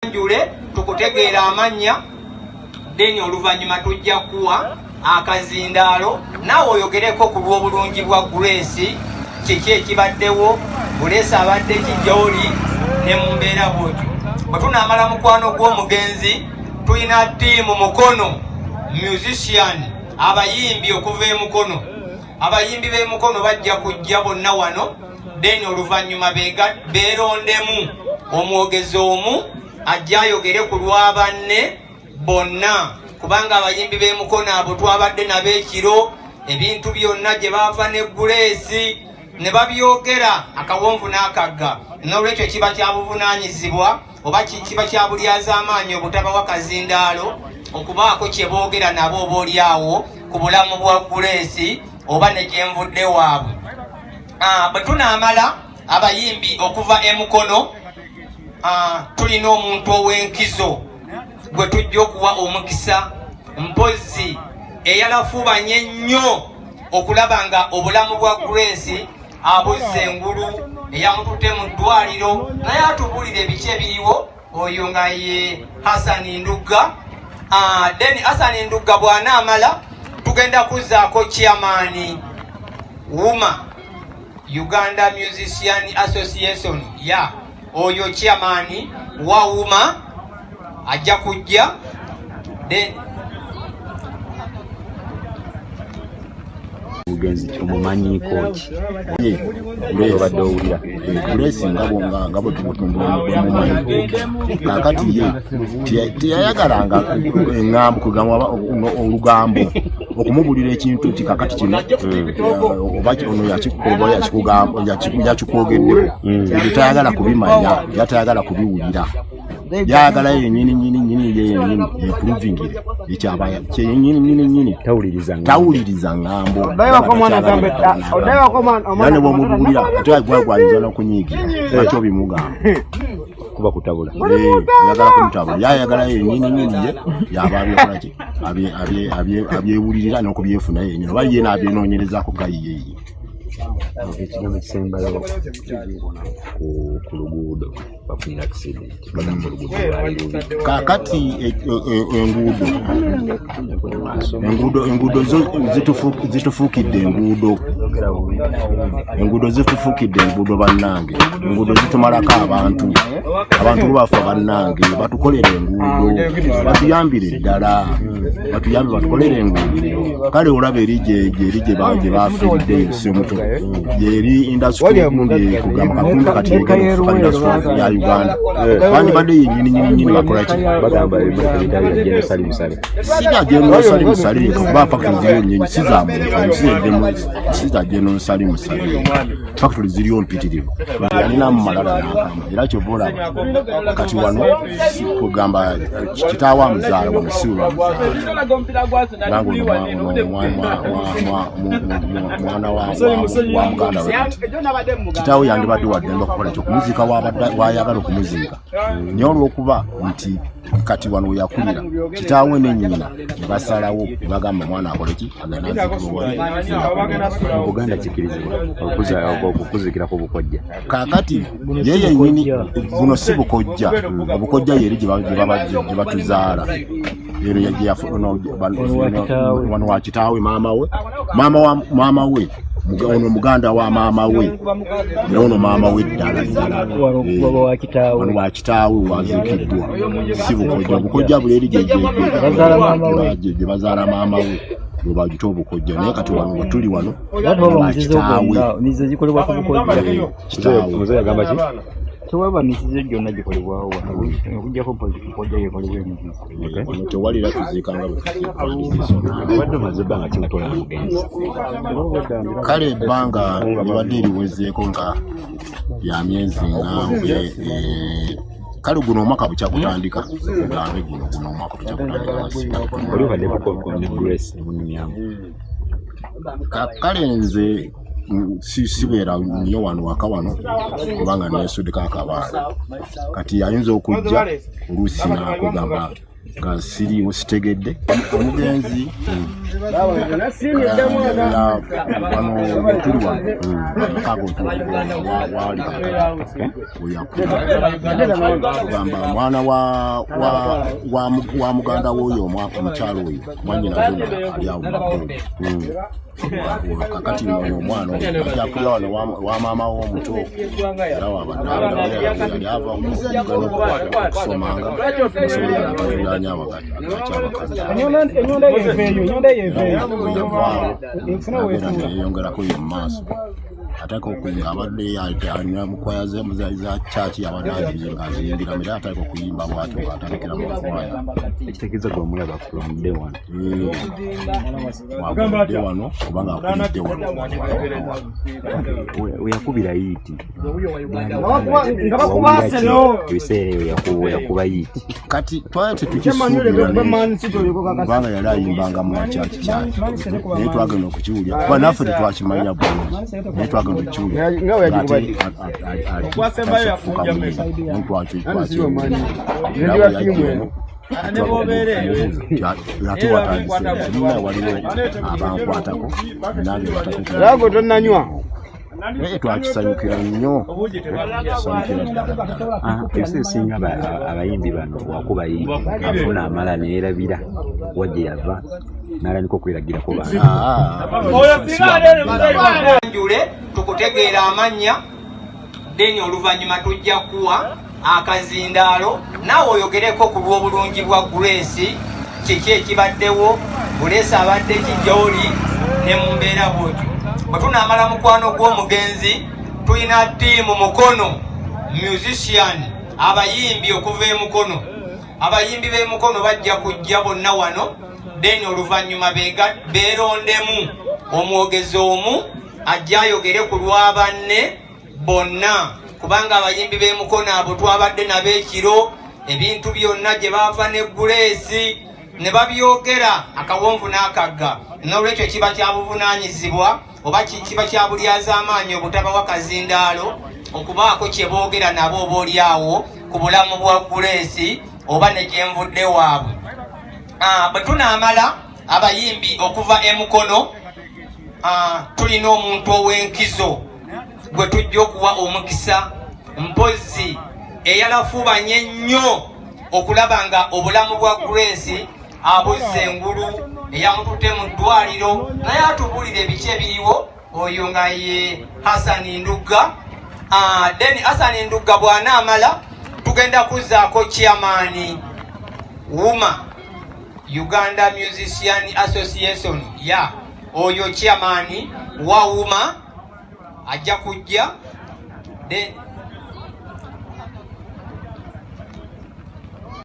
Njule tukutegeera amannya, then oluvannyuma tujja kuwa akazindaalo naawe oyogereko ku lw'obulungi bwa Grace, kiki ekibaddewo, Grace abadde ki gy'oli ne mu mbeera bw'otyo. Bwe tunaamala mukwano gw'omugenzi, tulina ttiimu Mukono musician, abayimbi okuva e Mukono. Abayimbi b'e Mukono bajja kujja bonna wano, then oluvannyuma beerondemu omwogezi omu ajja ayogere ku lwa banne bonna, kubanga abayimbi b'e Mukono abo twabadde nabo ekiro, ebintu byonna gye baava ne Grace ne babyogera akawonvu n'akagga. N'olwekyo kiba kya buvunaanyizibwa oba kiba kya bulyazaamaanyi obutabawa kazindaalo okubaako kye boogera nabo oba oli awo ku bulamu bwa Grace oba ne gyenvudde waabwe. Bwe tunaamala abayimbi okuva e Mukono, tulina omuntu ow'enkizo gwe tujja okuwa omukisa, mpozzi eyalafubanye ennyo okulaba nga obulamu bwa Grace abuzza engulu, eyamututte mu ddwaliro, naye atubuulire ebiki ebiriwo. Oyo nga ye Hassan Ndugga. Then Hassan Ndugga bw'anaamala tugenda kuzzaako chairman UMA, Uganda Musician Association, ya oyo chairman wa UMA ajja kujja. Then Omugenzi omumanyiiko ki? Obadde owulira Grace nga bwe tumumanyi. Kakati ye teyayagalanga eŋŋambo, kugamba olugambo okumubulira ekintu nti kakati kino oba ono yakikukola oba yakikwogeddeko, ebyo tayagala kubimanya, era tayagala kubiwulira. Yayagala yenyini nyini nyini, ye yenyini yeprovingire ekyaba kyenyini nyini nyini. Tawuliriza ŋŋambo. Tawuliriza ŋŋambo, era ne bwomubuulira ate gwayinza n'okunyiigira lwaki obimugamba. Kuba kutabula. Yagala kumutabula, yayagala yenyini nyini ye yaba abyekolaki, abyewulirira n'okubyefuna yenyini, oba ye n'abyenoonyerezaako gayiye ye. Ekigambo ekisembayo ku luguudo, bafunira accident, bagamba oluguudo lwali lubi. Kakati enguudo zo zitufuukidde enguudo, enguudo zitufuukidde enguudo. Bannange, enguudo zitumalako abantu, abantu bafa. Bannange, batukolere enguudo, batuyambire ddala, batuyambe batukolere enguudo. Kale olaba eri gyeri gye bafiiridde Semuto, yeri industry gundi kugamba kakumbi kati yegenda okufuuka industry ya Uganda, bandibadde yenyini nyini nyini bakola ki? Bagamba ebimotoka bitali bya General Salim Saleh. Si bya General Salim Saleh, kuba factory ziriyo nyingi, si za muntu, si za General Salim Saleh. Factory ziriyo mpitirivu, yalina mu malala n'akamu, era kyova olaba kati wano kugamba kitaawe amuzaala wano, si we bamuzaala, kubanga ono mwana wa muganda we. Kati kitaawe yandibadde waddembe okukola ekyo, okumuziika wayagala okumuziika, naye olwokuba nti kati wano weyakulira, kitaawe ne nnyina ne basalawo ne bagamba omwana akole ki, agende aziikibwe wali. Mu Buganda kikkirizibwa okuzikira ku bukojja? Kaakati ye yennyini, buno si bukojja. Obukojja yeri gye batuzaala ero wano wa kitaawe, maama we, maama wa maama we, ono muganda wa maama we, era ono maama we ddala ddala. Wano wa kitaawe. Wano wa kitaawe waziikiddwa, si bukojja. Obukojja buli eri Bazaala maama we. gye bazaala maama we, bwe bagita obukojja. Naye kati wano wetuli wano Era tewaba wa muzizo kitaawe. gwonna, emizizo gikolebwa ku bukojja. Kitaawe. Muzeeyi agamba ki? Tewaba mizizo gyonna gikolebwawo wano okuggyako bukojja yekolebwa emizizo. Wano tewalira tuziika nga bwe tuziika mizizo. Obadde omaze ebbanga ki nga tolaba mugenzi? Kale ebbanga libadde eriwezeeko nga lya myezi nga kale guno omwaka bukya kutandika, gambe guno omwaka bukya kutandika nga Oli obadde buko ne Grace nemunyumyamu? Kale nze sibeera nnyo wano waka wano, kubanga neesuddeko akabaala. Kati ayinza okujja oluusi nakugamba. Nga siriiwo, sitegedde. Omugenzi wano wetuli wano amaka waali kakati weyakulira, kugamba mwana wa muganda w'oyo omukyalo oyo, mwanyinaze ono ali awo Makobo. Kakati ono omwana oyo ati akulira wano wa maama we omuto, era wabadde yali ava okusomanga amasomero gatuliranye agakyabakadde. Yavaawo agenda neyeyongerako yo mu maaso, ataka okuyimba. Abadde alina mukwaya za kyaki, abadde aziringa aziyimbiramu, era ataka okuyimba bwatyo ng'atandikira mu kwaya. Ekitegeeza gwe omulaba from day one? Wagudde wano oba ng'akulidde wano. We yakubira hit, ebiseera ebyo yakuba hit? Kati twali tetukisuubira, kubanga yali ayimbanga mu makyaki kyaki, naye twagenda okukiwulira, kuba naffe tetwakimanya bulungi, naye twagenda okukiwulira ate atandise kufuuka muyimbi. Twakiwulira era bwe yajja eno ate watandise muna, waliwo abankwatako nange batako. Tonnanywa. Naye twakisanyukira nnyo, tusanyukira ddala ddala. Ah, ebiseera ebisinga abayimbi bano wakuba hit afuna amala neerabira wa gye yava, n'atandika okweragirako bantu. Ah, Njule tukutegeera amannya, then oluvannyuma tujja kuwa akazindaalo naawe oyogereko ku lw'obulungi bwa Grace, kiki ekibaddewo, Grace abadde ki gy'oli ne mu mbeera bwotyo. Bwe tunaamala mukwano gw'omugenzi, tulina ttiimu Mukono musician, abayimbi okuva e Mukono. Abayimbi b'e Mukono bajja kujja bonna wano, then oluvannyuma beerondemu omwogezi omu ajja ayogere ku lwa banne bonna, kubanga abayimbi b'e Mukono abo twabadde nabo ekiro, ebintu byonna gye baava ne Grace ne babyogera akawonvu n'akagga. N'olwekyo kiba kya buvunaanyizibwa oba kiba kya bulyazaamaanyi obutabawa kazindaalo okubaako kye boogera nabo oba oli awo ku bulamu bwa Grace oba ne gyenvudde waabwe. Ah, bwe tunaamala abayimbi okuva e Mukono, tulina omuntu ow'enkizo gwe tujja okuwa omukisa, mpozzi eyalafubanye ennyo okulaba nga obulamu bwa Grace abuzza engulu, eyamututte mu ddwaliro, naye atubuulire ebiki ebiriwo. Oyo nga ye Hasani Ndugga. Then Hasani Ndugga bw'anaamala, tugenda kuzzaako chairman UMA, Uganda Musician Association, ya oyo chairman wa UMA ajja kujja. Then